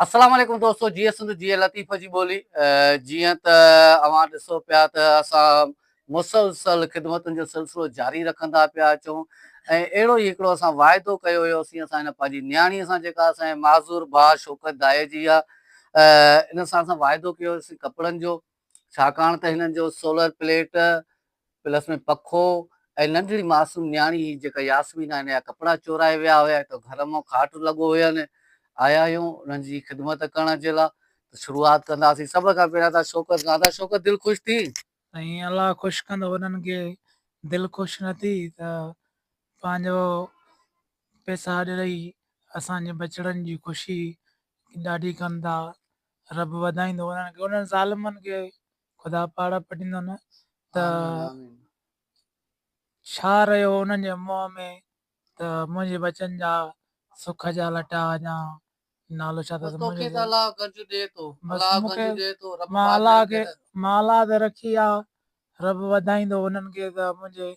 السلام عليڪم دوستو جيئي سنڌ جيئي لطيف جي ٻولي جيئن ته اوهان ڏسو پيا ته اسان مسلسل خدمتن جو سلسلو جاري رکندا پيا اچون ۽ اهڙو ئي هڪڙو اسان واعدو ڪيو هيوسين اسان هن پنهنجي نياڻي سان جيڪا اسان جي معذور ڀاء شوڪت دائي جي آ ان سان اسان واعدو ڪيو هيوسين ڪپڙن جو ڇاڪاڻ ته هنن جو سولر پليٽ پلس ۾ پکو ۽ ننڍڙي معصوم نياڻي هئي جيڪا ياسمين آهي ان جا ڪپڙا چورائي ويا هيا هتان گهر مان کاٽ لڳو هين آيا آهيون انهن جي خدمت ڪرڻ جي لاء ته شروعات ڪنداسين سڀ کان پهريان ته شوڪت کان ادا شوڪت دل خوش ٿي. سائين الله خوش ڪندو انهن کي دل خوش نه ٿي ته پنهنجو پئسا ڏئي اسان جي ٻچڙن جي خوشي ڏاڍي ڪن ٿا رب وڌائيندو انهن کي انهن ظالمن کي خدا پاڙ پٽيندو نه ته ڇا رهيو انهن جي منهن ۾ ته منهنجي ٻچن جا سک جا لٽا يا نالو ڇا اٿس توکي ته الله گنج ڏي ٿو الله گنج ڏي ٿو رب مان الله کي مان الله تي رکي آ رب وڌائيندو انهن کي ته منهنجي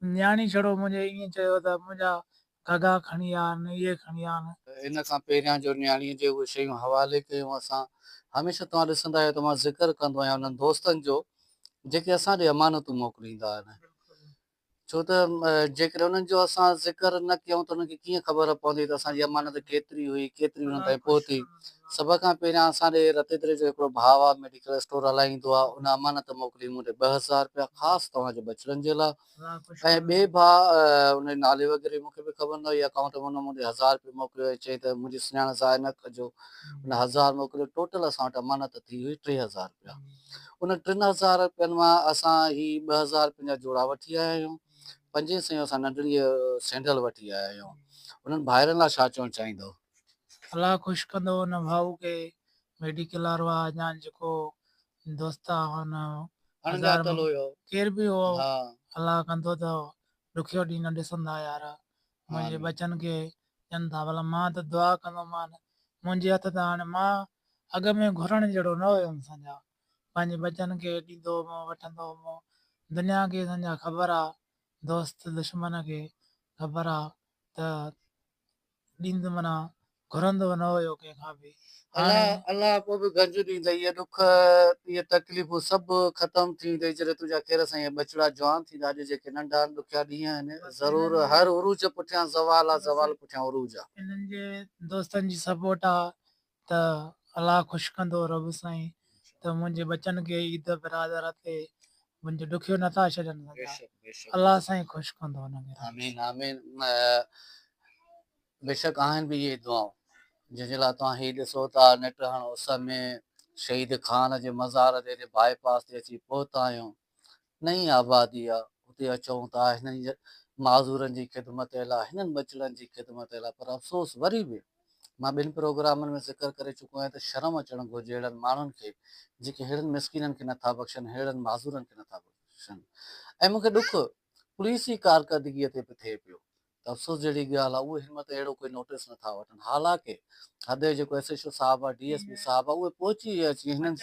نياڻي ڇڙو منهنجي ائين چيو ته منهنجا گهگها کڻي آ نه اهي کڻي آ نه. ان کان پهريان جو نياڻيء جي اهي شيون حوالي ڪيون اسان هميشه توهان ڏسندا آهيو ته مان ذڪر ڪندو آهيان انهن دوستن جو جيڪي اسان ڏي امانتون موڪليندا آهن ڇو ته جيڪڏهن انهن جو اسان ذڪر نه ڪيون ته انهن کي ڪيئن خبر پوندي ته اسان جي امانت ڪيتري هئي ڪيتري انهن تائين پهتي. سڀ کان پهريان اسان ڏي رتيدري جو هڪڙو ڀاء آهي ميڊيڪل اسٽور هلائيندو آهي ان امانت موڪلي مون ڏي 2000 رپيا خاص توهان جي ٻچڙن جي لاء ۽ ٻئي ڀاء ان جي نالي وغيره مون کي به خبر نه هئي اڪائونٽ ۾ ان مون ڏي هزار رپيو موڪليو ۽ چيائين ته منهنجي سڃاڻ ظاهر نه ڪجو ان هزار موڪليو ٽوٽل اسان وٽ امانت ٿي هئي 3000 رپيا ان 3000 رپين مان اسان هي 2000 رپين جا جوڙا وٺي آيا آهيون پنجين سئين اسان ننڍڙي سينڊل وٺي آيا آهيون انهن ڀائرن لاء ڇا چوڻ چاهيندو؟ الله خوش ڪندو ان ڀائو کي ميڊيڪل وارو آ يا جيڪو دوست آ ان هزار ڪير به هو الله ڪندو ته ڏکيو ڏينهن نه ڏسندا يار منهنجي ٻچن کي ڏين ٿا ڀلا مان ته دعا ڪندو مان منهنجي هٿ ته هاڻي مان اڳ ۾ گهرڻ جهڙو نه هيم سمجها پنهنجي ٻچن کي ڏيندو هوم وٺندو هوم دنيا کي سمجها خبر آ دوست دشمن کي خبر آ ته ڏيندو معنيٰ گهرندو نه هيو ڪنهن کان به. الله الله پوء به گنج ڏيندئي اهي ڏک اهي تڪليفون سڀ ختم ٿي ويندئي جڏهن تنهنجا خير سان اهي ٻچڙا جوان ٿيندا اڄ جيڪي ننڍا آهن ڏکيا ڏينهن آهن ضرور هر عروج پٺيان زوال آ زوال پٺيان عروج آ. انهن جي دوستن جي سپورٽ آ ته الله خوش ڪندو رب سائين ته منهنجي ٻچن کي عيد برادر تي منهنجو ڏکيو نٿا ڇڏن الله سائين خوش ڪندو انهن کي. آمين آمين بيشڪ آهن به اهي دعائون جنهن جي لاء توهان هي ڏسو ٿا نٽ هڻ اس ۾ شهيد خان جي مزار تي هتي بائي پاس تي اچي پهتا آهيون نئين آبادي آ اتي اچون ٿا هنن معذورن جي خدمت لاء هنن ٻچڙن جي خدمت لاء پر افسوس وري به مان ٻن پروگرامن ۾ ذڪر ڪري چڪو آهيان ته شرم اچڻ گهرجي اهڙن ماڻهن کي جيڪي ههڙن مسڪينن کي نٿا بخشن ههڙن معذورن کي نٿا بخشن ۽ مون کي ڏک پوليس جي ڪارڪردگيء تي به ٿئي پيو ته افسوس جهڙي ڳالهه آهي اهي هن مهل تائين اهڙو ڪوئي نوٽيس نٿا وٺن حالانڪه حد جو جيڪو ايس ايڇ او صاحب آهي ڊي ايس پي صاحب آهي اهي پهچي اچي هنن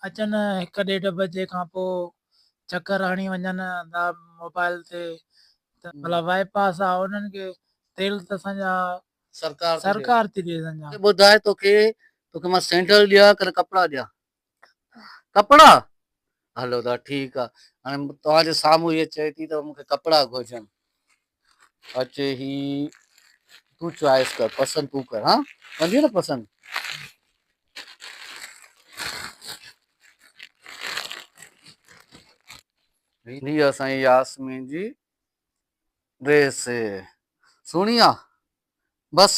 اچن هڪ ڏيڍ بجي کان پوء چڪر هڻي وڃن دا موبائل تي ته ڀلا باء پاس آ انهن کي تيل ته اسان جا سرڪار ٿي ڏي اسان جا. ٻڌاء توکي توکي مان سينڊل ڏيان ڪن ڪپڙا ڏيان ڪپڙا هلو ته ٺيڪ آ هاڻي توهان جي سامهون هيء چئي ٿي ته مون کي ڪپڙا گهرجن اچي هي تون چوائس ڪر پسند تون ڪر ها ڪندي نه پسند هي اسان جي ياسمين جي ڊريس سهڻي آ بس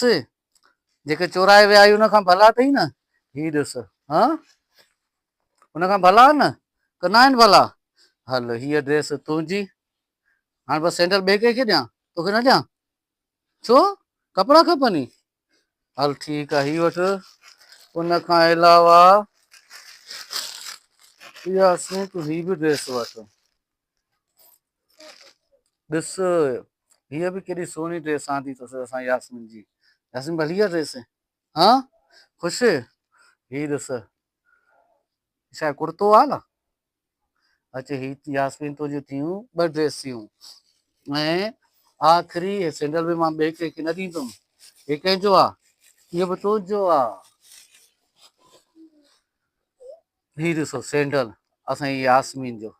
جيڪي چورائي ويا آهيون ان کان ڀلا اٿئي نه هي ڏس ها ان کان ڀلا نه ڪه نه آهن ڀلا هل هيء ڊريس تنهنجي هاڻي بس سينڊل ٻئي ڪنهن کي ڏيان توکي نه ڏيان ڇو ڪپڙا کپن ئي هل ٺيڪ آ هي وٺ ان کان علاوه ياسمين تون هي به ڊريس وٺ ڏس هيء به ڪيڏي سهڻي ڊريس آندي اٿس اسان ياسمين جي ياسمين ڀلي آ ڊريس ها خوش هي ڏس ڇا ڪرتو آ نه اچ هي ياسمين تنهنجون ٿيون ٻه ڊريسيون ۽ آخري هي سينڊل به مان ٻئي ڪنهن کي نه ڏيندم هي ڪنهن جو آ اهو به تنهنجو آ. هي ڏسو سينڊل اسان جي ياسمين جو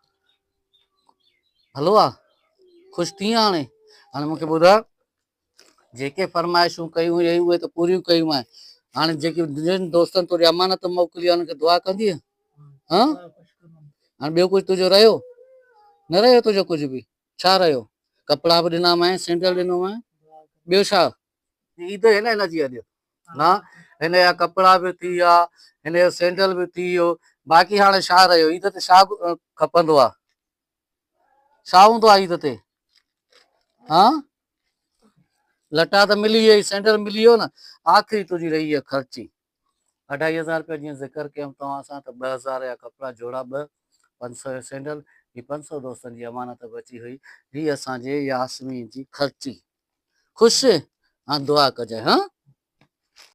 ڀلو آ خوش ٿي هاڻي هاڻي مونکي ٻڌاء جيڪي فرمائشون ڪيون هئي اهي ته پوريون ڪيون آهن هاڻي جيڪي جن دوستن توڏي امانت موڪلي آهي انهن کي دعا ڪندي ها هاڻي ٻيو ڪجهه تنهنجو رهيو نه رهيو تنهنجو ڪجهه به ڇا رهيو ڪپڙا به ڏنا مانء سينڊل ڏنو مانء ٻيو ڇا عيد هي نه هن جي اڄ نه هن جا ڪپڙا به ٿي ويا هن جو سينڊل به ٿي ويو باقي هاڻي ڇا رهيو عيد تي ڇا کپندو آ ڇا هوندو آ عيد تي ها لٽا ته ملي ويئي سينڊل ملي ويو نه آخري تنهنجي رهي آ خرچي اڍائي هزار روپيا جيئن ذڪر ڪيم توهان سان ته 2000 جا ڪپڙا جوڙا ٻه 500 جو سينڊل هي 500 دوستن جي امانت بچي هئي هي اسان جي ياسمين جي خرچي خوش هان دعا ڪجانء هان.